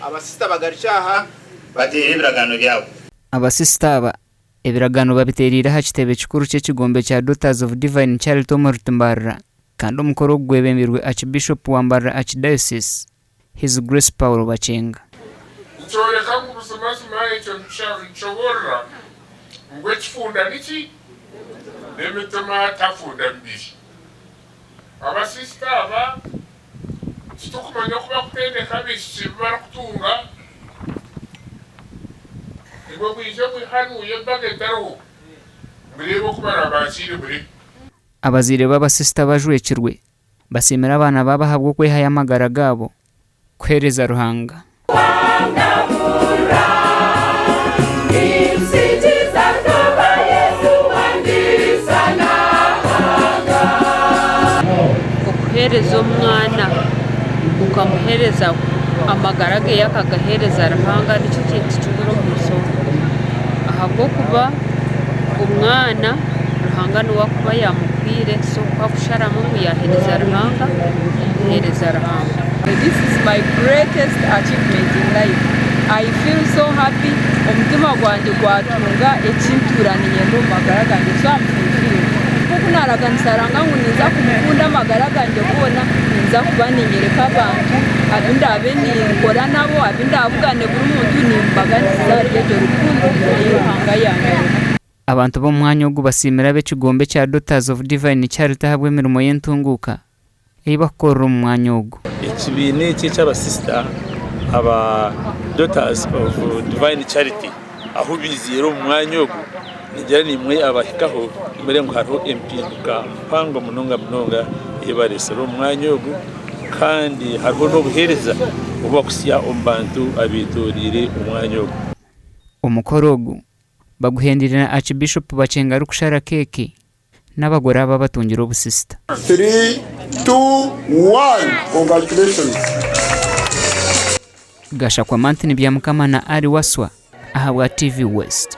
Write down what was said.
Abasisita bagarukye aha bateere ebiragaano byabo. Abasisita aba ebiragaano babiteereire aha kitebe kikuru ky'ekigombe kya Daughters of Divine Charity omuri Mbarara kandi omukoro ogu gwebembirwe Archbishop wa Mbarara Archdiocese, His Grace Paul Bakyenga. Nikyoreka ngu buzimazima ekyo nikishoboorora ngu ekifunda niki? N'emitima tafunda mibiri. Abasisita aba titurikumanya oku barikutendeka abaishiki bu barikutunga. Imwe mwije mwihanuye embaga etariho mureebe oku baraabakiire murebe. Abazaire b'abasisita abajwekirwe basiimire abaana baabo ahabw'okwehayo amagara gaabo kuheereza Ruhanga. Okuheereza omwana okamuheereza amagara ge akagaheereza Ruhanga nikyo kintu kikuru omu nsi omu ahabw'okuba omwana Ruhanga niwe arikuba yaamuhaire so ku arikusharamu ngu yaaheereza Ruhanga, omuheereza Ruhanga. This is my greatest achievement in life. I feel so happy omutima gwangye gwatunga eki ntuura niinyenda omu magara gangye so am fulfilled. Nk'oku naaraganisa Ruhanga ngu ninza kumukunda amagara gangye goona, ninza kuba niinyoreka abantu abu ndaabe ninkora nabo, abu ndaabugane buri muntu nimbaganisiza ahari egyo rukundo ei Ruhanga yaanyoreka. Abantu b'omu mwanya ogu basiimire ab'ekigombe ekya Daughters of Divine Charity ahabw'emirimo y'entunguuka ei bakukorera omu mwanya ogu. Ekibiina eki eky'abasisita aba Daughters of Divine Charity ahu biiziire omu mwanya ogu ningira naimwe abahikaho nimureba ngu hariho empinduka mpango munonga munonga ei bareetsire omu mwanya ogu kandi hariho n'obuheereza obu barikuhitsya omu bantu abetoreire omwanya ogu. Omukoro ogu baguhendeire na Archbishop Bakyenga arikushara keeki n'abagore aba abatungire obusisita. Three, two, one, congratulations. Gashakwa Martin Byamukama na Ali Wasswa ahabwa TV West.